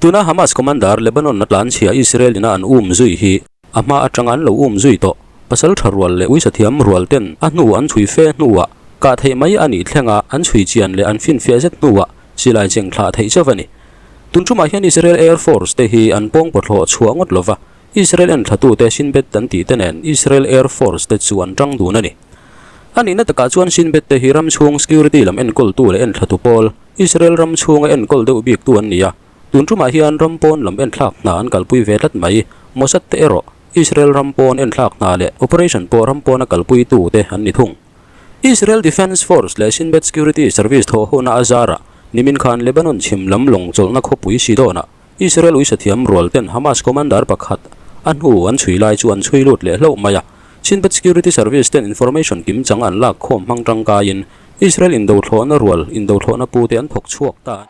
Tuna Hamas commander Lebanon a tlanchhia Israel ina an um zui hi a hma atanga an lo um zui tawh. Pasal tha rual leh uisathiam rual ten a hnu an chhui fe hnuah kah theih mai a nih thlenga an chhui chian leh an finfiah zet hnuah silai cheng thlah theih chauh a ni. Tun tumah hian Israel Air Force te hi an pawng pawthlawh chhuah ngawt lova, Israel enthlatu te Shin Bet an tih te nen Israel Air Force te chu an tang dun a ni. A nihna takah chuan Shin Bet te hi ram chhung security lam enkawltu leh enthlatu pawl, Israel ram chhunga enkawl deuh biktu an ni a, tun tumah hian ram pawn lam enthlak hna an kalpui ve tlat mai. Mossad te erawh Israel ram pawn enthlak hna leh operation pawh ram pawna kalpuitu te an ni thung. Israel Defence Force leh Shin Bet Security Service thawh hona a zarah nimin khan Lebanon chhim lam lawng chawlhna khawpui Sidon-ah Israel uisathiam rual ten Hamas commander pakhat a hnu an chhui lai chu an chhui lut leh hlauh mai a. Shin Bet Security Service ten information kimchang an lak khawm hmang tangkaiin Israel indothlawhna rual indothlawhna pute an thawk chhuak ta.